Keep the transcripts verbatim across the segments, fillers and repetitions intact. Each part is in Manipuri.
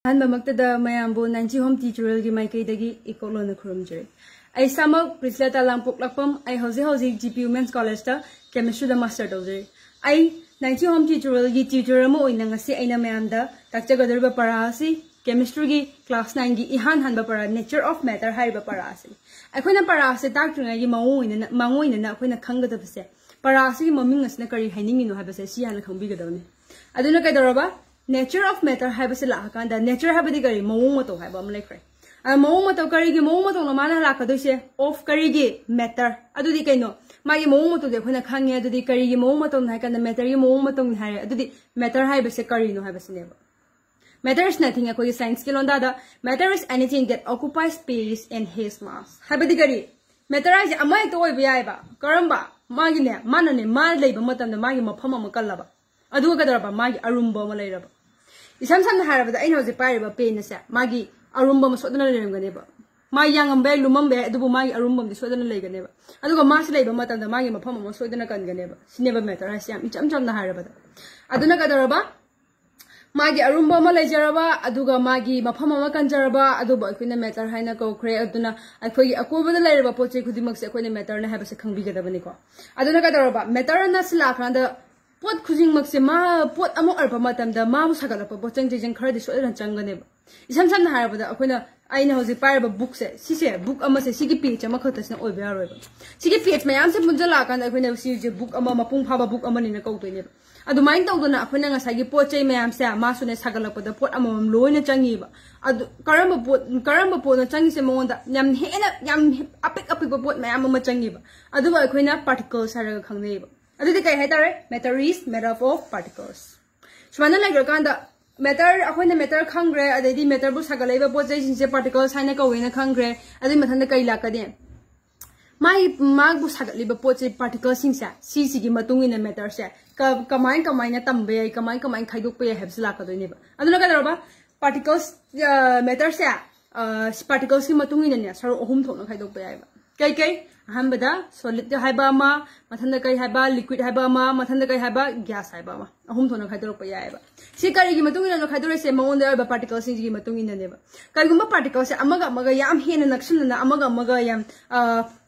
ꯑꯍꯥꯟꯕꯃꯛꯇꯗ ꯃꯌꯥꯝꯕꯨ ꯅꯥꯏꯟꯇꯤ ꯍꯣꯝ ꯇ꯭ꯌꯨꯇꯣꯔꯤꯌꯦꯜꯒꯤ ꯃꯥꯏꯀꯩꯗꯒꯤ ꯏꯀꯣꯛꯂꯣꯟꯅ ꯈꯨꯔꯨꯝꯖꯔꯤ꯫ ꯑꯩ ꯏꯁꯥꯃꯛ ꯄ꯭ꯔꯤꯁꯂꯇꯥ ꯂꯥꯡꯄꯣꯛꯂꯥꯛꯄꯝ꯫ ꯑꯩ ꯍꯧꯖꯤꯛ ꯍꯧꯖꯤꯛ ꯖꯤ ꯄꯤ ꯋꯨꯃꯦꯟꯁ ꯀꯣꯂꯦꯖꯇ ꯀꯦꯃꯤꯁꯇ꯭ꯔꯤꯗ ꯃꯥꯁꯇꯔ ꯇꯧꯖꯔꯤ꯫ ꯑꯩ ꯅꯥꯏꯟꯇꯤ ꯍꯣꯝ ꯇ꯭ꯌꯨꯇꯣꯔꯤꯌꯦꯜꯒꯤ ꯇ꯭ꯌꯨꯇꯣꯔ ꯑꯃ ꯑꯣꯏꯅ ꯉꯁꯤ ꯑꯩꯅ ꯃꯌꯥꯝꯗ ꯇꯥꯛꯆꯒꯗꯧꯔꯤꯕ ꯄꯔꯥ ꯑꯁꯤ ꯀꯦꯃꯤꯁꯇ꯭ꯔꯤꯒꯤ ꯀ꯭ꯂꯥꯁ ꯅꯥꯏꯟꯒꯤ ꯏꯍꯥꯟ ꯍꯥꯟꯕ ꯄꯔꯥ, ꯅꯦꯆꯔ ꯑꯣꯐ ꯃꯦꯇꯔ ꯍꯥꯏꯔꯤꯕ ꯄꯔꯥ ꯑꯁꯤꯅꯤ꯫ ꯑꯩꯈꯣꯏꯅ ꯄꯔꯥ ꯑꯁꯤ ꯇꯥꯛꯇ꯭ꯔꯤꯉꯩꯒꯤ ꯃꯑꯣꯡ ꯑꯣꯏꯅ, ꯃꯥꯡꯑꯣꯏꯅꯅ ꯑꯩꯈꯣꯏꯅ ꯈꯪꯒꯗꯕꯁꯦ, ꯄꯔꯥ ꯑꯁꯤꯒꯤ ꯃꯃꯤꯡ ꯑꯁꯤꯅ ꯀꯔꯤ ꯍꯥꯏꯅꯤꯡꯉꯤꯅꯣ ꯍꯥꯏꯕꯁꯦ ꯁꯤ ꯍꯥꯟꯅ ꯈꯪꯕꯤꯒꯗꯕꯅꯤ꯫ ꯑꯗꯨꯅ ꯀꯩꯗꯧꯔꯕ? ꯅꯦꯆꯔ ꯑꯣꯐ ꯃꯦꯇꯔ ꯍꯥꯏꯕꯁꯤ ꯂꯥꯛꯑꯀꯥꯟꯗ, ꯅꯦꯆꯔ ꯍꯥꯏꯕꯗꯤ ꯀꯔꯤ? ꯃꯑꯣꯡ ꯃꯇꯧ ꯍꯥꯏꯕ ꯑꯃ ꯂꯩꯈ꯭ꯔꯦ꯫ ꯑ, ꯃꯑꯣꯡ ꯃꯇꯧ, ꯀꯔꯤꯒꯤ ꯃꯑꯣꯡ ꯃꯇꯧꯅꯣ ꯃꯥꯅ ꯂꯥꯛꯀꯗꯣꯏꯁꯦ? ꯑꯣꯐ ꯀꯔꯤꯒꯤ? ꯃꯦꯇꯔ꯫ ꯑꯗꯨꯗꯤ ꯀꯩꯅꯣ? ꯃꯥꯒꯤ ꯃꯑꯣꯡ ꯃꯇꯧꯗꯤ ꯑꯩꯈꯣꯏꯅ ꯈꯪꯉꯦ꯫ ꯑꯗꯨꯗꯤ ꯀꯔꯤꯒꯤ ꯃꯑꯣꯡ ꯃꯇꯧꯅꯣ ꯍꯥꯏ ꯀꯥꯟꯗ, ꯃꯦꯇꯔꯒꯤ ꯃꯑꯣꯡ ꯃꯇꯧꯅꯤ ꯍꯥꯏꯔꯦ꯫ ꯑꯗꯨꯗꯤ ꯃꯦꯇꯔ ꯍꯥꯏꯕꯁꯦ ꯀꯔꯤꯅꯣ ꯍꯥꯏꯕꯁꯤꯅꯦꯕ꯫ Matter is nothing, ꯑꯩꯈꯣꯏꯒꯤ ꯁꯥꯏꯟꯁꯀꯤ ꯂꯣꯟꯗꯥꯗ, matter is anything that occupies space and has mass꯫ ꯍꯥꯏꯕꯗꯤ ꯀꯔꯤ? ꯃꯦꯇꯔ ꯍꯥꯏꯁꯦ ꯑꯃ ꯍꯦꯛꯇ ꯑꯣꯏꯕ ꯌꯥꯏꯑꯕ꯫ ꯀꯔꯝꯕ? ꯃꯥꯒꯤꯅꯦ, ꯃꯥꯅꯅꯦ, ꯃꯥ ꯂꯩꯕ ꯃꯇꯝꯗ ꯃꯥꯒꯤ ꯃꯐꯝ ꯑꯃ ꯀꯜꯂꯕ, ꯑꯗꯨꯒ ꯀꯩꯗꯧꯔꯕ? ꯃꯥꯒꯤ ꯑꯔꯨꯝꯕ ꯑꯃ ꯂꯩꯔꯕ꯫ ꯏꯁꯝ ꯁꯝꯅ ꯍꯥꯏꯔꯕꯗ, ꯑꯩꯅ ꯍꯧꯖꯤꯛ ꯄꯥꯏꯔꯤꯕ ꯄꯦꯟ ꯑꯁꯦ, ꯃꯥꯒꯤ ꯑꯔꯨꯝꯕ ꯑꯃ ꯁꯣꯏꯗꯅ ꯂꯩꯔꯝꯒꯅꯦꯕ꯫ ꯃꯥ ꯌꯥꯡꯉꯝꯕ ꯌꯥꯏ, ꯂꯨꯝꯃꯝꯕ ꯌꯥꯏ, ꯑꯗꯨꯕꯨ ꯃꯥꯒꯤ ꯑꯔꯨꯝꯕ ꯑꯃꯗꯤ ꯁꯣꯏꯗꯅ ꯂꯩꯒꯅꯦꯕ꯫ ꯑꯗꯨꯒ ꯃꯥꯁꯤ ꯂꯩꯕ ꯃꯇꯝꯗ ꯃꯥꯒꯤ ꯃꯐꯝ ꯑꯃ ꯁꯣꯏꯗꯅ ꯀꯟꯒꯅꯦꯕ꯫ ꯁꯤꯅꯦꯕ ꯃꯦꯇꯔ ꯍꯥꯏꯁꯦ, ꯌꯥꯝ ꯏꯆꯝ ꯆꯝꯅ ꯍꯥꯏꯔꯕꯗ꯫ ꯑꯗꯨꯅ ꯀꯩꯗꯧꯔꯕ? ꯃꯥꯒꯤ ꯑꯔꯨꯝꯕ ꯑꯃ ꯂꯩꯖꯔꯕ, ꯑꯗꯨꯒ ꯃꯥꯒꯤ ꯃꯐꯝ ꯑꯃ ꯀꯟꯖꯔꯕ, ꯑꯗꯨꯕꯨ ꯑꯩꯈꯣꯏꯅ ꯃꯦꯇꯔ ꯍꯥꯏꯅ ꯀꯧꯈ꯭ꯔꯦ꯫ ꯑꯗꯨꯅ ꯑꯩꯈꯣꯏꯒꯤ ꯑꯀꯣꯏꯕꯗ ꯂꯩꯔꯤꯕ ꯄꯣꯠ ꯆꯩ ꯈꯨꯗꯤꯡꯃꯛꯁꯦ ꯑꯩꯈꯣꯏꯅ ꯃꯦꯇꯔꯅꯦ ꯍꯥꯏꯕꯁꯦ ꯈꯪꯕꯤꯒꯗꯕꯅꯤꯀꯣ꯫ ꯑꯗꯨꯅ ꯀꯩꯗꯧꯔꯕ? ꯃꯦꯇꯔ ꯑꯁꯤ ꯂꯥꯛꯀꯥꯟꯗ ꯄꯣꯠ ꯈꯨꯗꯤꯡꯃꯛꯁꯦ, ꯃꯥ, ꯄꯣꯠ ꯑꯃ ꯑꯣꯏꯔꯛꯄ ꯃꯇꯝꯗ ꯃꯥꯕꯨ ꯁꯥꯒꯠꯂꯛꯄ ꯄꯣꯠꯆꯪ ꯆꯩꯖꯪ ꯈꯔꯗꯤ ꯁꯣꯏꯗꯅ ꯆꯪꯒꯅꯦꯕ꯫ ꯏꯁꯝ ꯁꯝꯅ ꯍꯥꯏꯔꯕꯗ, ꯑꯩꯈꯣꯏꯅ, ꯑꯩꯅ ꯍꯧꯖꯤꯛ ꯄꯥꯏꯔꯤꯕ ꯕꯨꯛꯁꯦ, ꯁꯤꯁꯦ, ꯕꯨꯛ ꯑꯃꯁꯦ, ꯁꯤꯒꯤ ꯄꯦꯖ ꯑꯃꯈꯛꯇꯁꯤꯅ ꯑꯣꯏꯕ ꯌꯥꯔꯣꯏꯕ꯫ ꯁꯤꯒꯤ ꯄꯦꯖ ꯃꯌꯥꯝꯁꯦ ꯄꯨꯟꯁꯤꯜꯂꯛꯑꯀꯥꯟꯗ ꯑꯩꯈꯣꯏꯅ ꯁꯤꯁꯦ ꯕꯨꯛ ꯑꯃ, ꯃꯄꯨꯡ ꯐꯥꯕ ꯕꯨꯛ ꯑꯃꯅꯤꯅ ꯀꯧꯗꯣꯏꯅꯦꯕ꯫ ꯑꯗꯨꯃꯥꯏꯅ ꯇꯧꯗꯅ ꯑꯩꯈꯣꯏꯅ ꯉꯁꯥꯏꯒꯤ ꯄꯣꯠ ꯆꯩ ꯃꯌꯥꯝꯁꯦ, ꯃꯥꯁꯨꯅꯦ, ꯁꯥꯒꯠꯂꯛꯄꯗ ꯄꯣꯠ ꯑꯃꯃꯝ ꯂꯣꯏꯅ ꯆꯪꯉꯤꯕ꯫ ꯑꯗꯨ ꯀꯔꯝꯕ ꯄꯣꯠ, ꯀꯔꯝꯕ ꯄꯣꯠꯅꯣ ꯆꯪꯉꯤꯁꯦ ꯃꯉꯣꯟꯗ? ꯌꯥꯝ ꯍꯦꯟꯅ, ꯌꯥꯝ ꯑꯄꯤꯛ ꯑꯄꯤꯛꯄ ꯄꯣꯠ ꯃꯌꯥꯝ ꯑꯃ ꯆꯪꯉꯤꯕ꯫ ꯑꯗꯨꯕꯨ ꯑꯩꯈꯣꯏꯅ ꯄꯥꯔꯇꯤꯀꯜꯁ ꯍꯥꯏꯔꯒ ꯈꯪꯅꯩꯌꯦꯕ꯫ ꯑꯗꯨꯗꯤ ꯀꯩ ꯍꯥꯏꯇꯥꯔꯦ? Matter is made up of particles꯫ ꯁꯨꯃꯥꯏꯅ ꯂꯩꯈ꯭ꯔꯀꯥꯟꯗ, ꯃꯦꯇꯔ, ꯑꯩꯈꯣꯏꯅ ꯃꯦꯇꯔ ꯈꯪꯈ꯭ꯔꯦ, ꯑꯗꯩꯗꯤ ꯃꯦꯇꯔꯕꯨ ꯁꯥꯒꯠꯂꯛꯏꯕ ꯄꯣꯠ ꯆꯩꯁꯤꯡꯁꯦ ꯄꯥꯔꯇꯤꯀꯜꯁ ꯍꯥꯏꯅ ꯀꯧꯋꯦꯅ ꯈꯪꯈ꯭ꯔꯦ꯫ ꯑꯗꯨꯒꯤ ꯃꯊꯪꯗ ꯀꯩ ꯂꯥꯛꯀꯅꯤ? ꯃꯥꯒꯤ, ꯃꯥꯕꯨ ꯁꯥꯒꯠꯂꯤꯕ ꯄꯣꯠ ꯆꯩ, ꯄꯥꯔꯇꯤꯀꯜꯁꯤꯡꯁꯦ, ꯁꯤꯁꯤꯒꯤ ꯃꯇꯨꯡ ꯏꯟꯅ ꯃꯦꯇꯔꯁꯦ ꯀ-, ꯀꯃꯥꯏ ꯀꯃꯥꯏꯅ ꯇꯝꯕ ꯌꯥꯏ, ꯀꯃꯥꯏ ꯀꯃꯥꯏꯅ ꯈꯥꯏꯗꯣꯛꯄ ꯌꯥꯏ ꯍꯥꯏꯕꯁꯤ ꯂꯥꯛꯀꯗꯣꯏꯅꯦꯕ꯫ ꯑꯗꯨꯅ ꯀꯩꯗꯧꯔꯕ? ꯄꯥꯔꯇꯤꯀꯜꯁ, ꯑ, ꯃꯦꯇꯔꯁꯦ, ꯑ, ꯄꯥꯔꯇꯤꯀꯜꯁꯀꯤ ꯃꯇꯨꯡ ꯏꯟꯅꯅꯦ, ꯁꯔꯨꯛ ꯑꯍꯨꯝ ꯊꯣꯛꯅ ꯈꯥꯏꯗꯣꯛꯄ ꯌꯥꯏꯕ꯫ ꯀꯩ ꯀꯩ? ꯑꯍꯥꯟꯕꯗ solid ꯍꯥꯏꯕ ꯑꯃ, ꯃꯊꯪꯗ ꯀꯔꯤ ꯍꯥꯏꯕ, liquid ꯍꯥꯏꯕ ꯑꯃ, ꯃꯊꯪꯗ ꯀꯔꯤ ꯍꯥꯏꯕ, gas ꯍꯥꯏꯕ ꯑꯃ, ꯑꯍꯨꯝ ꯊꯣꯛꯅ ꯈꯥꯏꯗꯣꯔꯛꯄ ꯌꯥꯏꯑꯕ꯫ ꯁꯤ ꯀꯔꯤꯒꯤ ꯃꯇꯨꯡ ꯏꯟꯅꯅꯣ ꯈꯥꯏꯗꯣꯔꯛꯏꯁꯦ? ꯃꯉꯣꯟꯗ ꯌꯥꯎꯔꯤꯕ particleꯁꯤꯡꯁꯤꯒꯤ ꯃꯇꯨꯡ ꯏꯟꯅꯅꯦꯕ꯫ ꯀꯔꯤꯒꯨꯝꯕ particleꯁꯦ ꯑꯃꯒ ꯑꯃꯒ ꯌꯥꯝ ꯍꯦꯟꯅ ꯅꯛꯁꯤꯟꯅꯅ, ꯑꯃꯒ ꯑꯃꯒ ꯌꯥꯝ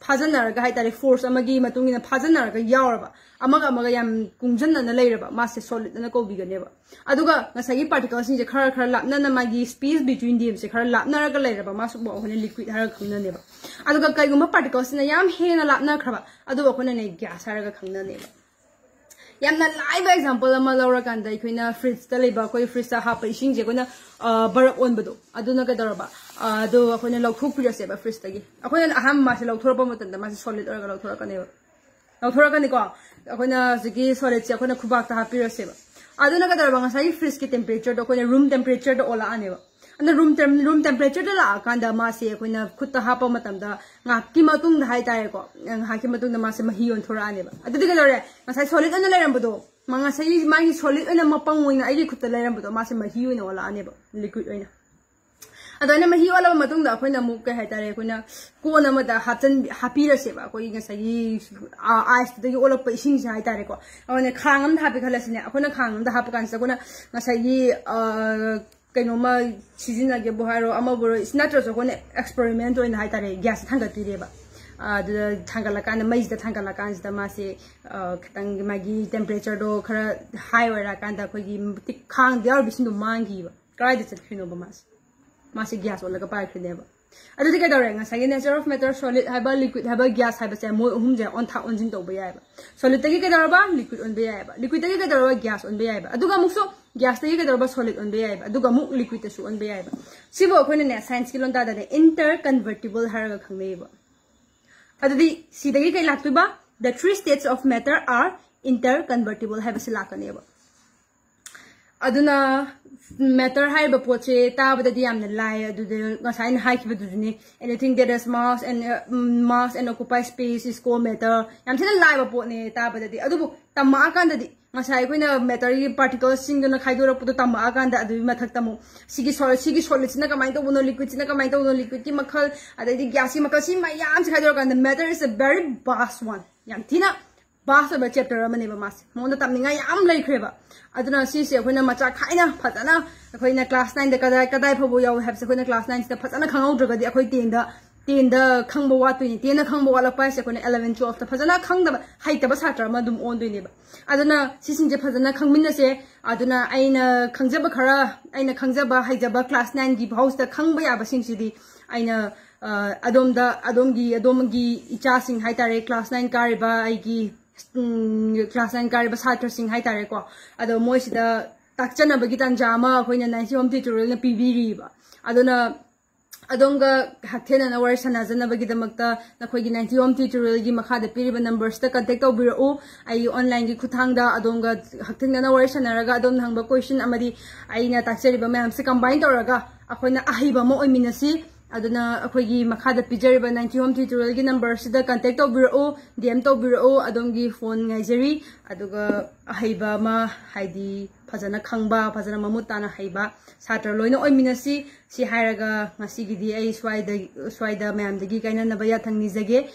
ꯐꯥꯖꯟꯅꯔꯒ ꯍꯥꯏꯇꯥꯔꯦ, force ꯑꯃꯒꯤ ꯃꯇꯨꯡ ꯏꯟꯅ ꯐꯥꯖꯟꯅꯔꯒ ꯌꯥꯎꯔꯕ, ꯑꯃꯒ ꯑꯃꯒ ꯌꯥꯝ ꯀꯨꯡꯖꯟꯅꯅ ꯂꯩꯔꯕ, ꯃꯥꯁꯦ solid ꯑꯅ ꯀꯧꯕꯤꯒꯅꯦꯕ꯫ ꯑꯗꯨꯒ ꯉꯁꯥꯏꯒꯤ particleꯁꯤꯡꯁꯦ ꯈꯔ ꯈꯔ ꯂꯥꯞꯅꯅ, ꯃꯥꯒꯤ space betweenthemꯁꯦ ꯈꯔ ꯂꯥꯞꯅꯔꯒ ꯂꯩꯔꯕ, ꯃꯥꯁꯨ ꯑꯩꯈꯣꯏꯅ liquid ꯍꯥꯏꯔꯒ ꯈꯪꯅꯅꯦꯕ꯫ ꯑꯗꯨꯒ ꯀꯩꯒꯨꯝꯕ particleꯁꯤꯅ ꯌꯥꯝ ꯍꯦꯟꯅ ꯂꯥꯞꯅꯈ꯭ꯔꯕ, ꯑꯗꯨꯒ ꯑꯩꯈꯣꯏꯅꯅꯦ gas ꯍꯥꯏꯔꯒ ꯈꯪꯅꯅꯦꯕ꯫ ꯌꯥꯝꯅ ꯂꯥꯏꯕ example ꯑꯃ ꯂꯧꯔꯀꯥꯟꯗ, ꯑꯩꯈꯣꯏꯅ fridgeꯇ ꯂꯩꯕ, ꯑꯩꯈꯣꯏ fridgeꯇ ꯍꯥꯞꯄ ꯏꯁꯤꯡꯁꯦ ꯑꯩꯈꯣꯏꯅ ꯕꯔꯞ ꯑꯣꯟꯕꯗꯣ, ꯑꯗꯨꯅ ꯀꯩꯗꯧꯔꯕ? ꯑꯗꯣ ꯑꯩꯈꯣꯏꯅ ꯂꯧꯊꯣꯛꯄꯤꯔꯁꯦꯕ fridgeꯇꯒꯤ꯫ ꯑꯩꯈꯣꯏꯅ ꯑꯍꯥꯟꯕ ꯃꯥꯁꯦ ꯂꯧꯊꯣꯔꯛꯄ ꯃꯇꯝꯗ ꯃꯥꯁꯦ solid ꯑꯣꯏꯔꯒ ꯂꯧꯊꯣꯔꯛꯀꯅꯦꯕ꯫ ꯂꯧꯊꯣꯔꯛꯀꯅꯤꯀꯣ꯫ ꯑꯩꯈꯣꯏꯅ ꯍꯧꯖꯤꯛꯀꯤ solidꯁꯦ ꯑꯩꯈꯣꯏꯅ ꯈꯨꯕꯥꯛꯇ ꯍꯥꯞꯄꯤꯔꯁꯦꯕ꯫ ꯑꯗꯨꯅ ꯀꯩꯗꯧꯔꯕ? ꯉꯁꯥꯏꯒꯤ fridgeꯀꯤ temperatureꯗꯣ ꯑꯩꯈꯣꯏꯅ room temperatureꯗ ꯑꯣꯜꯂꯛꯑꯅꯦꯕ꯫ ꯑꯗꯨꯅ room tem- room temperatureꯗ ꯂꯥꯛꯑꯀꯥꯟꯗ ꯃꯥꯁꯦ ꯑꯩꯈꯣꯏꯅ ꯈꯨꯠꯇ ꯍꯥꯞꯄ ꯃꯇꯝꯗ ꯉꯥꯏꯍꯥꯛꯀꯤ ꯃꯇꯨꯡꯗ ꯍꯥꯏꯇꯥꯔꯦꯀꯣ, ꯉꯥꯏꯍꯥꯛꯀꯤ ꯃꯇꯨꯡꯗ ꯃꯥꯁꯦ ꯃꯍꯤ ꯑꯣꯟꯊꯣꯔꯛꯑꯅꯦꯕ꯫ ꯑꯗꯨꯗꯤ ꯀꯩꯗꯧꯔꯦ? ꯉꯁꯥꯏ solid ꯑꯣꯏꯅ ꯂꯩꯔꯝꯕꯗꯣ, ꯃꯥ ꯉꯁꯥꯏꯒꯤ ꯃꯥꯒꯤ solid ꯑꯣꯏꯅ ꯃꯄꯪ ꯑꯣꯏꯅ ꯑꯩꯒꯤ ꯈꯨꯠꯇ ꯂꯩꯔꯝꯕꯗꯣ, ꯃꯥꯁꯦ ꯃꯍꯤ ꯑꯣꯏꯅ ꯑꯣꯜꯂꯛꯑꯅꯦꯕ, liquid ꯑꯣꯏꯅ꯫ ꯑꯗꯣ ꯑꯩꯅ ꯃꯍꯤ ꯑꯣꯜꯂꯕ ꯃꯇꯨꯡꯗ ꯑꯩꯈꯣꯏꯅ ꯑꯃꯨꯛ ꯀꯩ ꯍꯥꯏꯇꯥꯔꯦ, ꯑꯩꯈꯣꯏꯅ ꯀꯣꯟ ꯑꯃꯗ ꯍꯥꯞꯆꯟ- ꯍꯥꯞꯄꯤꯔꯁꯦꯕ꯫ ꯑꯩꯈꯣꯏꯒꯤ ꯉꯁꯥꯏꯒꯤ ꯑꯥꯏꯁꯇꯨꯗꯒꯤ ꯑꯣꯜꯂꯛꯄ ꯏꯁꯤꯡꯁꯦ ꯍꯥꯏꯇꯥꯔꯦꯀꯣ꯫ ꯑꯩꯈꯣꯏꯅ ꯈꯥꯡ ꯑꯃꯗ ꯍꯥꯞꯄꯦ ꯈꯜꯂꯁꯤꯅꯦ꯫ ꯑꯩꯈꯣꯏꯅ ꯈꯥꯡ ꯑꯃꯗ ꯍꯥꯞꯄ ꯀꯥꯟꯁꯤꯗ ꯑꯩꯈꯣꯏꯅ ꯉꯁꯥꯏꯒꯤ ꯑ, ꯀꯩꯅꯣꯝꯃ ꯁꯤꯖꯤꯟꯅꯒꯦꯕꯨ ꯍꯥꯏꯔꯣ, ꯑꯃꯕꯨ ꯑꯣꯏꯔꯣ, ꯏꯁ- ꯅꯠꯇ꯭ꯔꯁꯨ ꯑꯩꯈꯣꯏꯅ experiment ꯑꯣꯏꯅ ꯍꯥꯏꯇꯥꯔꯦ, gasꯁꯦ ꯊꯥꯡꯒꯠꯄꯤꯔꯦꯕ꯫ ꯑ, ꯑꯗꯨꯗ ꯊꯥꯡꯒꯠꯂꯀꯥꯟꯗ, ꯃꯩꯁꯤꯗ ꯊꯥꯡꯒꯠꯂꯀꯥꯟꯁꯤꯗ ꯃꯥꯁꯦ ꯑ, ꯈꯤꯇꯪ ꯃꯥꯒꯤ temperatureꯗꯣ ꯈꯔ high ꯑꯣꯏꯔꯀꯥꯟꯗ ꯑꯩꯈꯣꯏꯒꯤ ꯈꯥꯡꯗ ꯌꯥꯎꯔꯤꯕꯁꯤꯡꯗꯣ ꯃꯥꯡꯈꯤꯕ꯫ ꯀꯗꯥꯏꯗ ꯆꯠꯈ꯭ꯔꯤꯅꯣꯕ ꯃꯥꯁꯦ? ꯃꯥꯁꯦ gas ꯑꯣꯜꯂꯒ ꯄꯥꯏꯈ꯭ꯔꯤꯅꯦꯕ꯫ ꯑꯗꯨꯗꯤ ꯀꯩꯗꯧꯔꯦ? ꯉꯁꯥꯏꯒꯤ nature of matter, solid ꯍꯥꯏꯕ, liquid ꯍꯥꯏꯕ, gas ꯍꯥꯏꯕꯁꯦ ꯃꯣꯏ ꯑꯍꯨꯝꯁꯦ ꯑꯣꯟꯊꯥꯛ ꯑꯣꯟꯁꯤꯟ ꯇꯧꯕ ꯌꯥꯏꯑꯕ꯫ Solidꯇꯒꯤ ꯀꯩꯗꯧꯔꯕ? Liquid ꯑꯣꯟꯕ ꯌꯥꯏꯑꯕ꯫ Liquidꯇꯒꯤ ꯀꯩꯗꯧꯔꯕ? Gas ꯑꯣꯟꯕ ꯌꯥꯏꯑꯕ꯫ ꯑꯗꯨꯒ ꯑꯃꯨꯛꯁꯨ gasꯇꯒꯤ ꯀꯩꯗꯧꯔꯕ? Solid ꯑꯣꯟꯕ ꯌꯥꯏꯑꯕ꯫ ꯑꯗꯨꯒ ꯑꯃꯨꯛ liquidꯇꯁꯨ ꯑꯣꯟꯕ ꯌꯥꯏꯑꯕ꯫ ꯁꯤꯕꯨ ꯑꯩꯈꯣꯏꯅꯅꯦ scienceꯀꯤ ꯂꯣꯟꯗꯥꯗꯅꯦ interconvertible ꯍꯥꯏꯔꯒ ꯈꯪꯅꯩꯌꯦꯕ꯫ ꯑꯗꯨꯗꯤ ꯁꯤꯗꯒꯤ ꯀꯩ ꯂꯥꯛꯇꯣꯏꯕ? The three states of matter are interconvertible ꯍꯥꯏꯕꯁꯤ ꯂꯥꯛꯀꯅꯦꯕ꯫ ꯑꯗꯨꯅ matter ꯍꯥꯏꯔꯤꯕ ꯄꯣꯠꯁꯦ ꯇꯥꯕꯗꯗꯤ ꯌꯥꯝꯅ ꯂꯥꯏ, ꯑꯗꯨꯗ ꯉꯁꯥꯏ ꯑꯩꯅ ꯍꯥꯏꯈꯤꯕꯗꯨꯗꯨꯅꯦ, anything that has mass and, uh, mass and occupy space is called matter. ꯌꯥꯝ ꯊꯤꯅ ꯂꯥꯏꯕ ꯄꯣꯠꯅꯦ ꯇꯥꯕꯗꯗꯤ, ꯑꯗꯨꯕꯨ ꯇꯝꯃꯛꯑꯀꯥꯟꯗꯗꯤ ꯉꯁꯥꯏ ꯑꯩꯈꯣꯏꯅ ꯃꯦꯇꯔꯒꯤ ꯄꯥꯔꯇꯤꯀꯜꯁꯤꯡꯗꯨꯅ ꯈꯥꯏꯗꯣꯔꯛꯄꯗꯣ ꯇꯝꯃꯛꯑꯀꯥꯟꯗ ꯑꯗꯨꯒꯤ ꯃꯊꯛꯇ ꯑꯃꯨꯛ ꯁꯤꯒꯤ ꯁꯣ ꯁꯤꯒꯤ ꯁꯣꯂꯤꯠꯁꯤꯅ ꯀꯃꯥꯏꯅ ꯇꯧꯕꯅꯣ, ꯂꯤꯀ꯭ꯋꯤꯠꯁꯤꯅ ꯀꯃꯥꯏꯅ ꯇꯧꯕꯅꯣ, ꯂꯤꯀ꯭ꯋꯤꯠꯀꯤ ꯃꯈꯜ, ꯑꯗꯩꯗꯤ ꯒ꯭ꯌꯥꯁꯀꯤ ꯃꯈꯜ, ꯁꯤ ꯃꯌꯥꯝꯁꯦ ꯈꯥꯏꯗꯣꯔꯀꯥꯟꯗ matter is a very vast one, ꯌꯥꯝ ꯊꯤꯅ ꯚꯥꯁ ꯑꯣꯏꯕ ꯆꯦꯞꯇꯔ ꯑꯃꯅꯦꯕ ꯃꯥꯁꯦ꯫ ꯃꯉꯣꯟꯗ ꯇꯝꯅꯤꯡꯉꯥꯏ ꯌꯥꯝ ꯂꯩꯈ꯭ꯔꯦꯕ꯫ ꯑꯗꯨꯅ ꯁꯤꯁꯦ ꯑꯩꯈꯣꯏꯅ ꯃꯆꯥ ꯈꯥꯏꯅ ꯐꯖꯅ ꯑꯩꯈꯣꯏꯅ ꯀ꯭ꯂꯥꯁ ꯅꯥꯏꯟꯗ ꯀꯗꯥꯏ ꯀꯗꯥꯏ ꯐꯥꯎꯕ ꯌꯥꯎꯋꯦ ꯍꯥꯏꯕꯁꯦ ꯑꯩꯈꯣꯏꯅ ꯀ꯭ꯂꯥꯁ ꯅꯥꯏꯟꯁꯤꯗ ꯐꯖꯅ ꯈꯪꯍꯧꯗ꯭ꯔꯒꯗꯤ ꯑꯩꯈꯣꯏ ꯇꯦꯟꯗ ꯇꯦꯟꯗ ꯈꯪꯕ ꯋꯥꯠꯇꯣꯏꯅꯤ꯫ ꯇꯦꯟꯗ ꯈꯪꯕ ꯋꯥꯠꯂꯛꯄ ꯍꯥꯏꯁꯦ ꯑꯩꯈꯣꯏꯅ ꯑꯦꯂꯚꯦꯟ ꯇꯨꯋꯦꯜꯐꯇ ꯐꯖꯅ ꯈꯪꯗꯕ, ꯍꯩꯇꯕ ꯁꯥꯇ꯭ꯔ ꯑꯃ ꯑꯗꯨꯝ ꯑꯣꯟꯗꯣꯏꯅꯦꯕ꯫ ꯑꯗꯨꯅ ꯁꯤꯁꯤꯡꯁꯦ ꯐꯖꯅ ꯈꯪꯃꯤꯟꯅꯁꯦ꯫ ꯑꯗꯨꯅ ꯑꯩꯅ ꯈꯪꯖꯕ ꯈꯔ, ꯑꯩꯅ ꯈꯪꯖꯕ ꯍꯩꯖꯕ ꯀ꯭ꯂꯥꯁ ꯅꯥꯏꯟꯒꯤ ꯐꯥꯎꯁꯤꯗ ꯈꯪꯕ ꯌꯥꯕꯁꯤꯡꯁꯤꯗꯤ ꯑꯩꯅ ꯑ, ꯑꯗꯣꯝꯗ, ꯑꯗꯣꯝꯒꯤ ꯑꯗꯣꯝꯒꯤ ꯏꯆꯥꯁꯤꯡ ꯍꯥꯏꯇꯥꯔꯦ, ꯀ꯭ꯂꯥꯁ ꯅꯥꯏꯟ ꯀꯥꯔꯤꯕ ꯑꯩꯒꯤ ꯎꯝ, ꯀ꯭ꯂꯥꯁ ꯅꯥꯏꯟ ꯀꯥꯔꯤꯕ ꯁꯥꯇ꯭ꯔꯁꯤꯡ ꯍꯥꯏꯇꯥꯔꯦꯀꯣ꯫ ꯑꯗꯣ ꯃꯣꯏꯁꯤꯗ ꯇꯥꯛꯆꯅꯕꯒꯤ ꯇꯥꯟꯖꯥ ꯑꯃ ꯑꯩꯈꯣꯏꯅ ꯅꯥꯏꯟꯇꯤ ꯍꯣꯝ ꯇ꯭ꯌꯨꯇꯣꯔꯤꯌꯦꯜꯅ ꯄꯤꯕꯤꯔꯤꯕ꯫ ꯑꯗꯨꯅ ꯑꯗꯣꯝꯒ ꯍꯛꯊꯦꯡꯅꯅ ꯋꯥꯔꯤ ꯁꯥꯟꯅꯖꯅꯕꯒꯤꯗꯃꯛꯇ ꯅꯈꯣꯏꯒꯤ ꯅꯥꯏꯟꯇꯤ ꯍꯣꯝ ꯇ꯭ꯌꯨꯇꯣꯔꯤꯌꯦꯜꯒꯤ ꯃꯈꯥꯗ ꯄꯤꯔꯤꯕ ꯅꯝꯕꯔꯁꯤꯗ ꯀꯟꯇꯦꯛ ꯇꯧꯕꯤꯔꯛꯎ꯫ ꯑꯩ ꯑꯣꯟꯂꯥꯏꯟꯒꯤ ꯈꯨꯠꯊꯥꯡꯗ ꯑꯗꯣꯝꯒ ꯍꯛꯊꯦꯡꯅꯅ ꯋꯥꯔꯤ ꯁꯥꯟꯅꯔꯒ ꯑꯗꯣꯝꯅ ꯍꯪꯕ ꯀꯣꯏꯁꯟ ꯑꯃꯗꯤ ꯑꯩꯅ ꯇꯥꯛꯆꯔꯤꯕ ꯃꯌꯥꯝꯁꯦ ꯀꯝꯕꯥꯏꯟ ꯇꯧꯔꯒ ꯑꯩꯈꯣꯏꯅ ꯑꯍꯩꯕ ꯑꯃ ꯑꯣꯏꯃꯤꯟꯅꯁꯤ꯫ ꯑꯗꯨꯅ ꯑꯩꯈꯣꯏꯒꯤ ꯃꯈꯥꯗ ꯄꯤꯖꯔꯤꯕ ꯅꯥꯏꯟꯇꯤ ꯍꯣꯝ ꯇ꯭ꯌꯨꯇꯣꯔꯤꯌꯦꯜꯒꯤ ꯅꯝꯕꯔꯁꯤꯗ ꯀꯟꯇꯦꯛ ꯇꯧꯕꯤꯔꯛꯎ, ꯗꯤ ꯑꯦꯝ ꯇꯧꯕꯤꯔꯛꯎ꯫ ꯑꯗꯣꯝꯒꯤ ꯐꯣꯟ ꯉꯥꯏꯖꯔꯤ꯫ ꯑꯗꯨꯒ ꯑꯍꯩꯕ ꯑꯃ, ꯍꯥꯏꯗꯤ ꯐꯖꯅ ꯈꯪꯕ, ꯐꯖꯅ ꯃꯃꯨꯠ ꯇꯥꯅ ꯍꯩꯕ ꯁꯥꯇ꯭ꯔ ꯂꯣꯏꯅ ꯑꯣꯏꯃꯤꯟꯅꯁꯤ꯫ ꯁꯤ ꯍꯥꯏꯔꯒ ꯉꯁꯤꯒꯤꯗꯤ ꯑꯩ ꯁ꯭ꯋꯥꯏꯗ, ꯁ꯭ꯋꯥꯏꯗ ꯃꯌꯥꯝꯗꯒꯤ ꯀꯥꯏꯅꯅꯕ ꯌꯥꯊꯪ ꯅꯤꯖꯒꯦ꯫